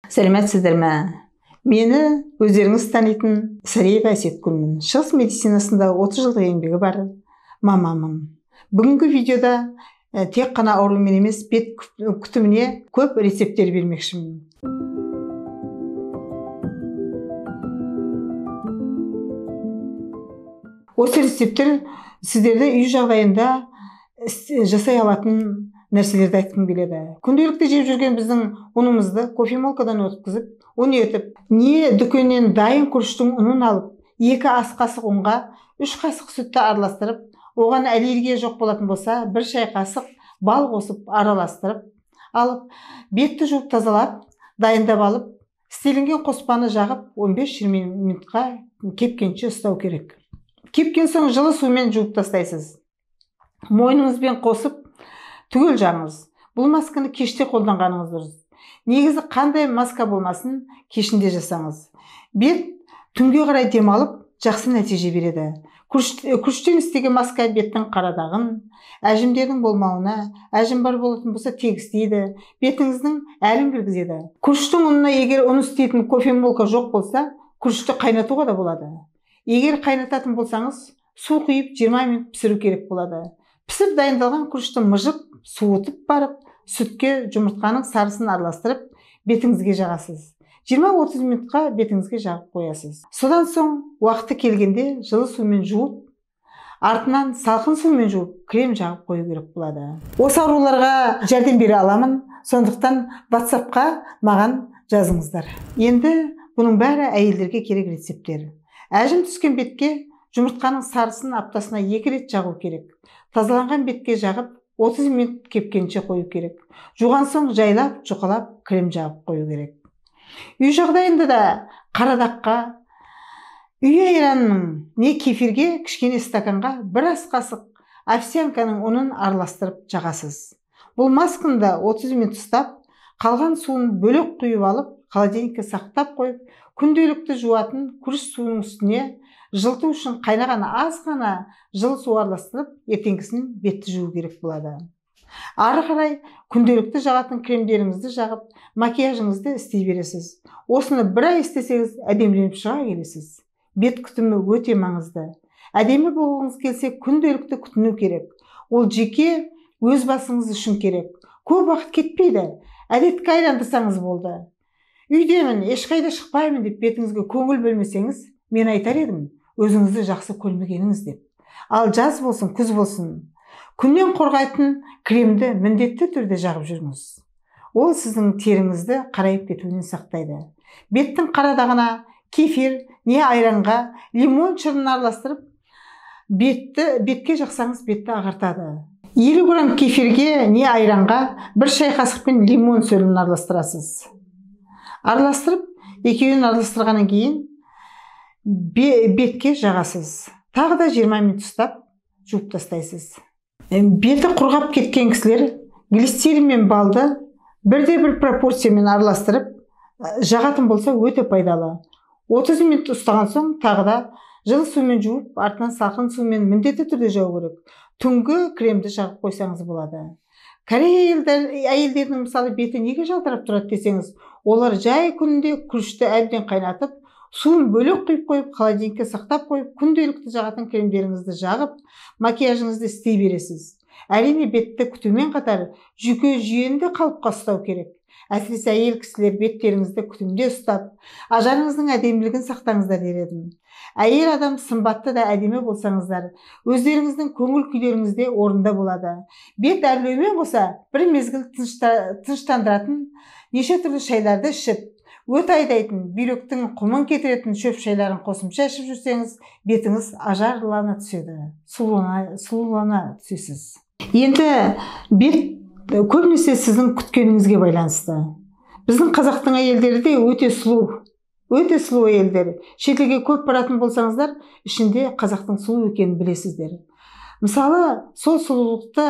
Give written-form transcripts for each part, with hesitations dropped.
Сәлеметсіздер ме? Мені өздеріңіз танитын Сариева Әсетгүлмін. Шығыс медицинасында 30 жылдық еңбегі бар мамамын. Бүгінгі видеода тек қана аурумен емес, бет күтіміне көп рецепттер бермекшімін. Осы рецепттер сіздерді үй жағдайында жасай алатын нәрселерді айтқым келеді. Күнделікті жеп жүрген біздің ұнымызды кофемолкадан өткізіп, ұн етіп, не дүкеннен дайын күріштің ұнын алып, 2 ас қасық ұнға 3 қасық сүтті араластырып, оған аллергия жоқ болатын болса, 1 шай қасық бал қосып араластырып алып, бетті жуып тазалап, дайындап алып, істелінген қоспаны жағып 15-20 минутқа кепкенше ұстау керек. Кепкен соң жылы сумен жуып тастайсыз. Мойныңызбен қосып түгел жағыңыз. Бұл масканы кеште қолданғаныңыз дұрыс. Негізі қандай маска болмасын кешінде жасаңыз. Бет түнге қарай демалып жақсы нәтиже береді. Күріштен істеген маска беттің қарадағын, әжімдердің болмауына, әжім бар болатын болса тегістейді, бетіңіздің әлін кіргізеді. Күріштің ұнына егер ұн істейтін кофемолка жоқ болса, күрішті қайнатуға да болады. Егер қайнататын болсаңыз, су құйып 20 минут пісіру керек болады. Пісіп дайындалған күрішті мыжып, суытып барып, сүтке жұмыртқаның сарысын араластырып, бетіңізге жағасыз. 20-30 минутқа бетіңізге жағып қоясыз. Содан соң уақыты келгенде жылы сумен жуып, артынан салқын сумен жуып, крем жағып қою керек болады. Осы ауруларға жәрдем бере аламын, сондықтан WhatsApp-қа маған жазыңыздар. Енді бұның бәрі әйелдерге керек рецепттер. Әжім түскен бетке жұмыртқаның сарысын аптасына 2 рет жағу керек. Тазаланған бетке жағып 30 минут кепкенше қою керек. Жуған соң жайлап, жұқалап крем жағып қою керек. Үй жағдайында да қарадаққа, үй айранының не кефирге кішкене стаканға 1 ас қасық овсянканың ұнын араластырып жағасыз. Бұл масканы да 30 минут ұстап, қалған суын бөлек құйып алып, холодильникке сақтап қойып, күнделікті жуатын күріш суының үстіне жылыту үшін қайнаған аз ғана жылы су араластырып, ертеңгісін бетті жуу керек болады. Ары қарай күнделікті жағатын кремдеріңізді жағып, макияжыңызды істей бересіз. Осыны бір ай істесеңіз, әдеміленіп шыға келесіз. Бет күтімі өте маңызды. Әдемі болғыңыз келсе, күнделікті күтіну керек. Ол жеке өз басыңыз үшін керек. Көп уақыт кетпейді. Әдетке айландырсаңыз болды. Үйдемін, ешқайда шықпаймын деп бетіңізге көңіл бөлмесеңіз, мен айтар едім, өзіңізді жақсы көрмегеніңіз деп. Ал жаз болсын, күз болсын, күннен қорғайтын кремді міндетті түрде жағып жүріңіз. Ол сіздің теріңізді қарайып кетуінен сақтайды. Беттің қарадағына кефир, не айранға лимон шырынын араластырып, бетке жақсаңыз бетті ағартады. 50 грамм кефирге не айранға 1 шай қасықпен лимон сөлін араластырасыз. Араластырып, екеуін араластырғаннан кейін бетке жағасыз. Тағы да 20 минут ұстап, жуып тастайсыз. Беті құрғап кеткен кісілер глицерин мен балды бірде-бір пропорциямен араластырып, жағатын болса өте пайдалы. 30 минут ұстаған соң тағы да жылы сумен жуып, артынан салқын сумен міндетті түрде жағу керек. Түнгі кремді жағып қойсаңыз болады. Корея әйелдерінің мысалы беті неге жалтырап тұрады десеңіз, олар жай күнінде күрішті әбден қайнатып, суын бөлек құйып қойып, холодильникке сақтап қойып, күнделікті жағатын кремдеріңізді жағып, макияжыңызды істей бересіз. Әрине бетті күтумен қатар жүйке жүйені де қалыпқа ұстау керек. Әсіресе әйел кісілер беттеріңізді күтімде ұстап, ажарыңыздың әдемілігін сақтаңыздар дер едім. Әйел адам сымбатты да әдемі болсаңыздар, өздеріңіздің көңіл күйлеріңіз де орында болады. Бет әрлеумен қоса бір мезгіл тыныштандыратын неше түрлі шайларды ішіп, өт айдайтын, бүйректің құмын кетіретін шөп шайларын қосымша ішіп жүрсеңіз, бетіңіз ажарлана түседі, сұлулана түсесіз. Енді бет көбінесе сіздің күткеніңізге байланысты. Біздің қазақтың әйелдері де өте сұлу, өте сұлу әйелдер. Шетелге көп баратын болсаңыздар, ішінде қазақтың сұлу екенін білесіздер. Мысалы, сол сұлулықты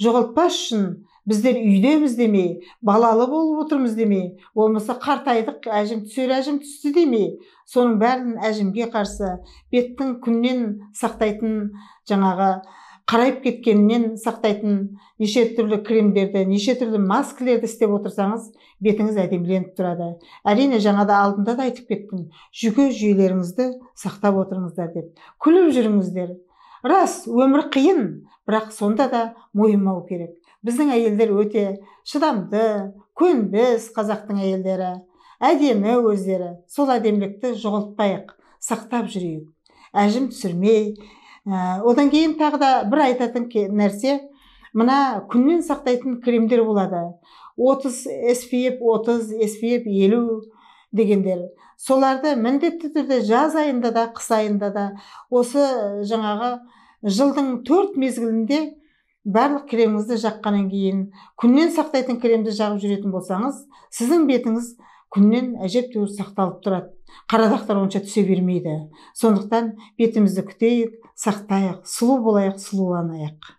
жоғалтпас үшін біздер үйдеміз демей, балалы болып отырмыз демей, болмаса қартайдық, әжім түсер, әжім түсті демей, соның бәрін әжімге қарсы беттің күннен сақтайтын жаңағы Қарайып кеткенінен сақтайтын неше түрлі кремдерді, неше түрлі маскілерді істеп отырсаңыз, бетіңіз әдеміленіп тұрады. Әрине, жаңада алдында да айтып кеттім, жүйке жүйелеріңізді сақтап отырыңыздар деп. Күліп жүріңіздер. Рас, өмір қиын, бірақ сонда да мойымау керек. Біздің әйелдер өте шыдамды, көнбіс қазақтың әйелдері, әдемі өздері. Сол әдемілікті жоғалтпайық, сақтап жүрейік, әжім түсірмей. Одан кейін тағы да бір айтатын нәрсе, мына күннен сақтайтын кремдер болады. 30 SPF 30, SPF 50 дегендер. Соларды міндетті түрде жаз айында да, қыс айында да, осы жаңағы жылдың 4 мезгілінде барлық креміңізді жаққаннан кейін күннен сақтайтын кремді жағып жүретін болсаңыз, сіздің бетіңіз күннен әжептәуір сақталып тұрады. Қара дақтар онша түсе бермейді. Сондықтан бетімізді күтейік, сақтайық, сұлу болайық, сұлуланайық.